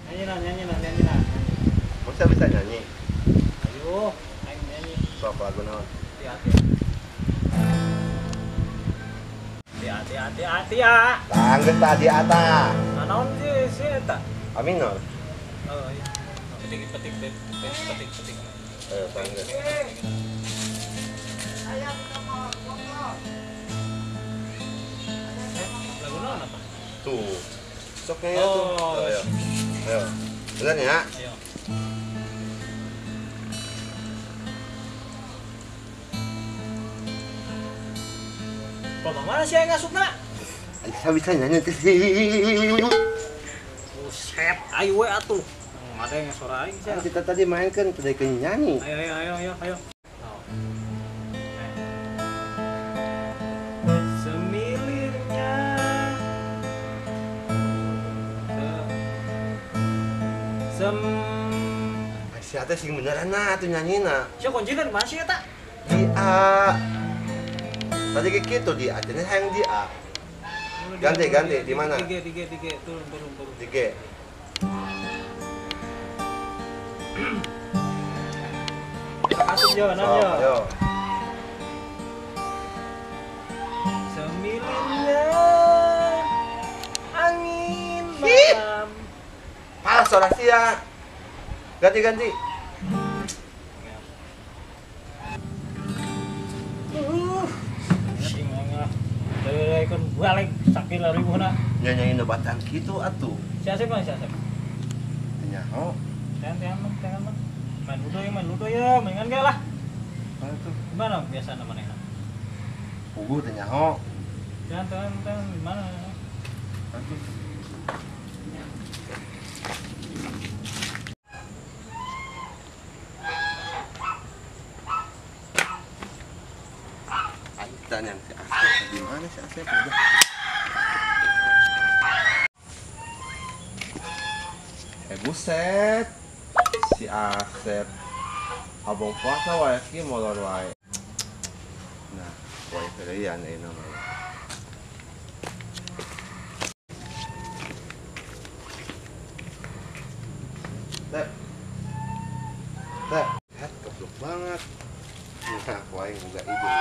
Nyanyi nah, nyanyi nah, nyanyi nah. Masa bisa nyanyi? Ayo, ayo nyanyi. Sok lagu naon? Hati-hati. Hati-hati, hati-hati ya. Langgeus tadi ata. Nah, naon sih si eta? Aminor. Oh iya. Petik petik petik petik petik. Eh, langgeus. Lagu naon apa? Tuh. Sok nyanyi tuh. Ayo. Ayo. Bener ya? Ayo. Bapak mana sih yang ngasupna? Saya bisa nyanyi tuh sih. Buset, ayo we atuh. Ada yang suara aing sih. Kita tadi main kan tadi ke nyanyi. Ayo ayo ayo ayo ayo. Semilirnya sem si ate sing beneran nah atuh nyanyina. Sia kuncina di mana sih eta? Di A. Tadi kayak gitu di A, jadi hayang di A. Ganti ganti di mana? Di G, di G, di G, turun turun turun. Di G. Masuk jo, nah jo. Yo. Semilirnya angin malam. Palas suara sia. Ganti ganti. Ikon balik sakila ribuhna. Nyanyiin obatan kitu atuh. Si Asep mah si Asep. Nyaho. Tean tean mah, tean mah. Main ludo ya, main ludo ya, mainan ge lah. Mana tuh? Gimana biasa namanya? Puguh teh nyaho. Tean tean tean gimana? Atuh. Aing yang si Asep, di mana si Asep udah? Buset, si Asep abang puasa wae ki molor wae. Nah, wae kalian ini namanya. Teh, teh, goblok banget. Nah, wae buka ide.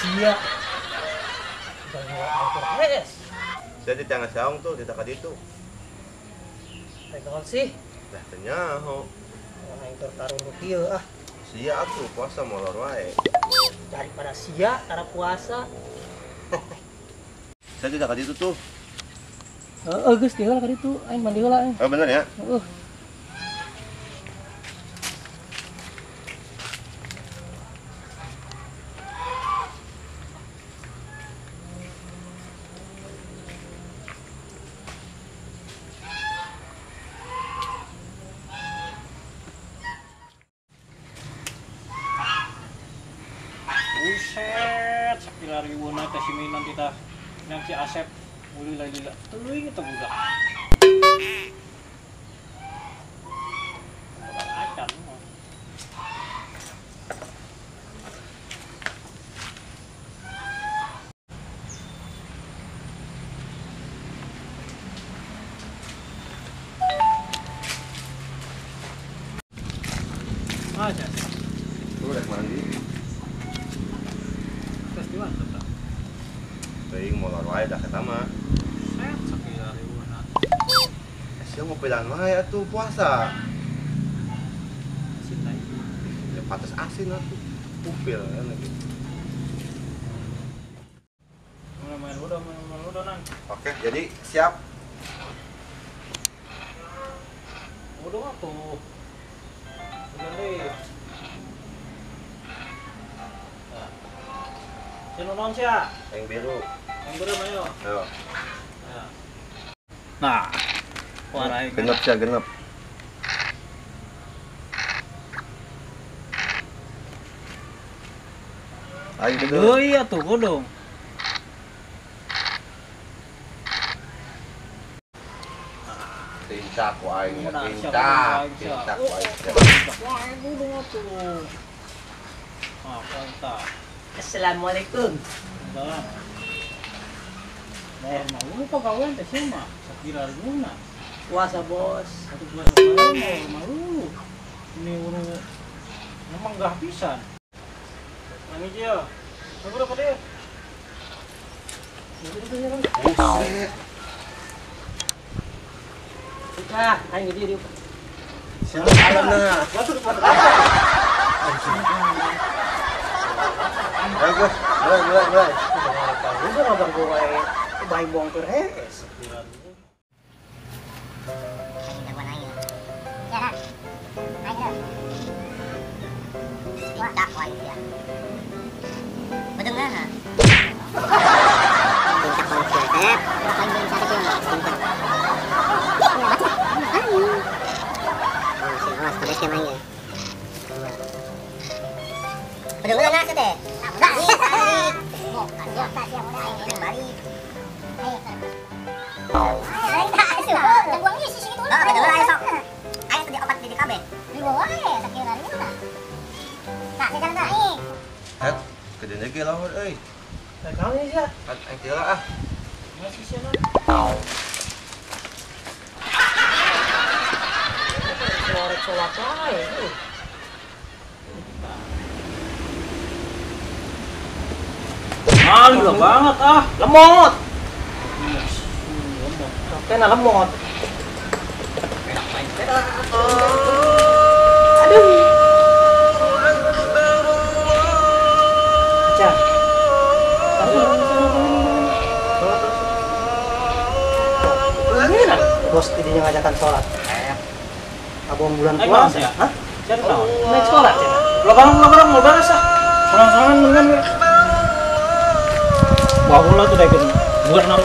Sia. Saya di tengah saung tuh, di tengah itu. Tegal sih. Lah tenyaho. Orang yang tarung kieu ah. Sia atuh puasa molor wae. Daripada sia karena puasa. Saya di tengah itu tuh. Heeh, geus di heula ka ditu, aing mandi heula aing. Oh bener ya? Heeh. Buset, sakila riweuhna teh si Minan tita yang si Asep ulila-lila teuing eta budak. Budak acan. Ah, si Asep. Tuh rek mandi. Tes di mana tuh? Teuing molor wae dah eta mah. Set sakila riweuhna. Sia ngopilan wae atuh puasa. Asin tai. Ya pantes asin atuh. Upil kan lagi. Mulai main ludo, main ludo nang. Oke, jadi siap. Ludo atuh. Udah deh. Sino naon sia? Yang biru. Yang biru ayo. Ayo. Nah. Warai. Genep sia genep. Ayo gitu. Oh iya tuh godong. Pincak ku aing ya, pincak. Pincak ku aing. Wah, gulung atuh. Ah, kontak. Assalamualaikum. Salam. Nah, mau lu pagawean teh sia mah. Sakira guna. Puasa, Bos. Satu puasa wae malu. Ini unu memang gak pisan. Nangis ya. Berapa deh? Buset. Udah, aing di dieu. Siapa alamna? Batur apa? Bagus, mulai, mulai, mulai. Udah ngabang gua wae. Bae buang keur hees. Het, kedene ge lahor euy. Naon ieu sia? Aing teu ah. Masih sia na. Sholat sholat wae. Ah, gila banget ah. Lemot. Kena lemot. Enak main sepeda. Aduh. Cah. Bos tidinya ngajakan sholat. Abang bulan puasa ya? Hah? Siapa tahu? Naik sholat ya? Lo bareng ah. Sorangan dengan bahulah tuh daekeun bukan naon.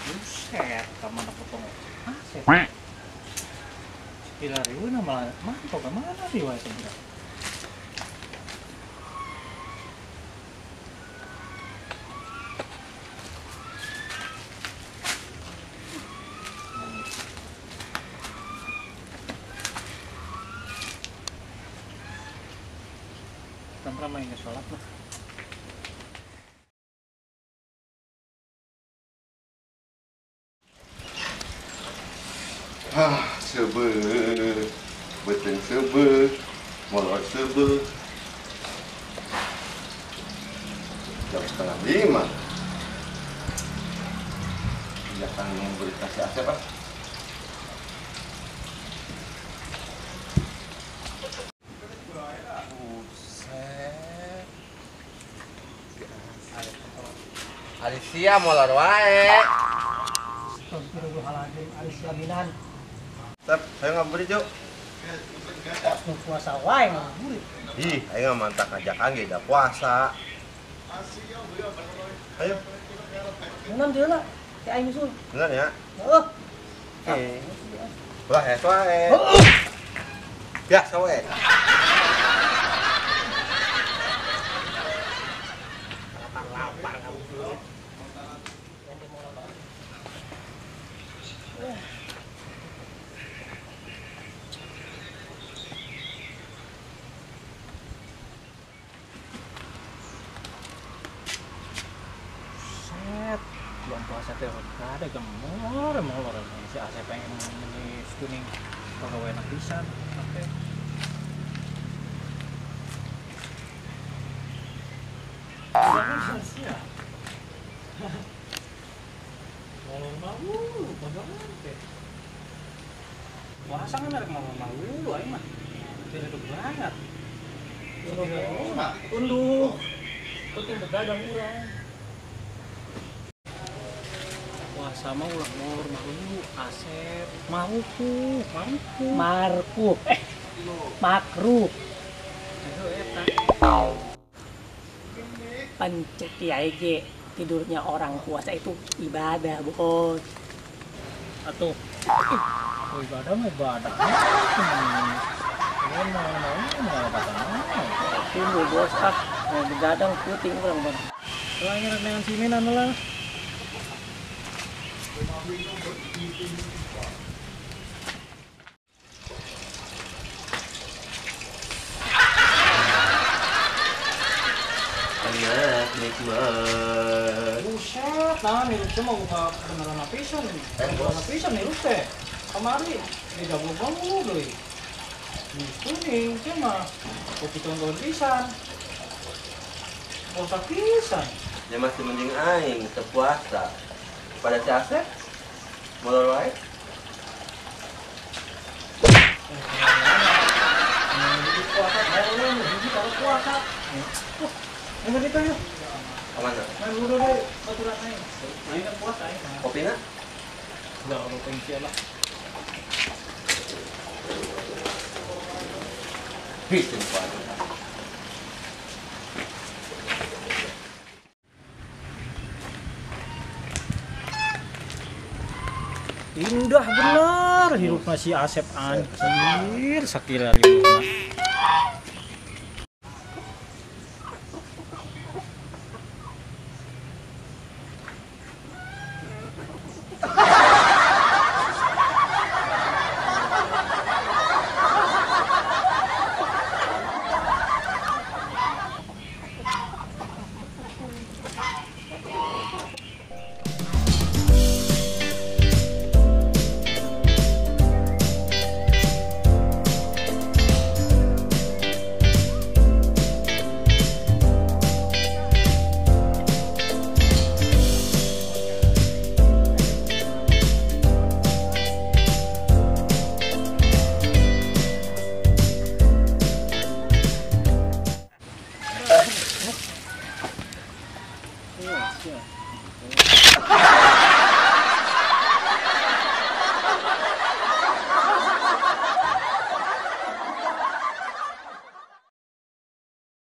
Buset, kamana potong Asep. Gila riweuh malah mantap ka mana riweuh sebenarnya. Tentram main ke sholat lah. Ah, sebe, beuteung sebe, molor sebe. Jam 4:30. Jangan memberi kasih Asep ah. Buset. Alicia molor wae. Astagfirullahaladzim, Alicia Minan. Tep, ayo ngabuburit yuk. Nu puasa wae ngabuburit. Ih, ayo mantak ngajakan ge da puasa. Ayo. Menang dia lah. Teh aing nyusul. Bener ya? Heeh. Oke. Ulah es wae. Biasa wae. Lapar-lapar ngabuburit. Belum puasa teh ada gemor molor si Asep pengen ini kuning pegawai enak pisan. Oke. Molor mau pegawai teh. Puasa kan rek malu-malu aing mah. Hidup banget. Unduh. Penting begadang urang. Puasa mah ulah molor malu Asep, maruku, maruku. Marku. Makruh. Eta. Pancet kiai ge tidurnya orang puasa itu ibadah, bos. Atuh. Oh, ibadah mah ibadah. Tunggu bos ah, mau begadang puting urang bang. Lah dengan simen anu lah. Enak, nikmat. Buset, nah nih cuma buka beneran lapisan nih. Beneran lapisan nih lu teh. Kemari dijago-jago deui. Itu nih, cuma kopi tonton pisan. Puasa pisan. Ya masih mending aing teu puasa. Pada si Asep molor wae. Puasa, hiji kalau puasa. Enggak gitu yuk. Kemana? Main dulu deh, baturan aing. Aing kan puasa aing. Kopina? Enggak, kalau pengen lah. Bisin puasa. Indah bener hirupna si Asep anjir sakila ribuhna. Yeah.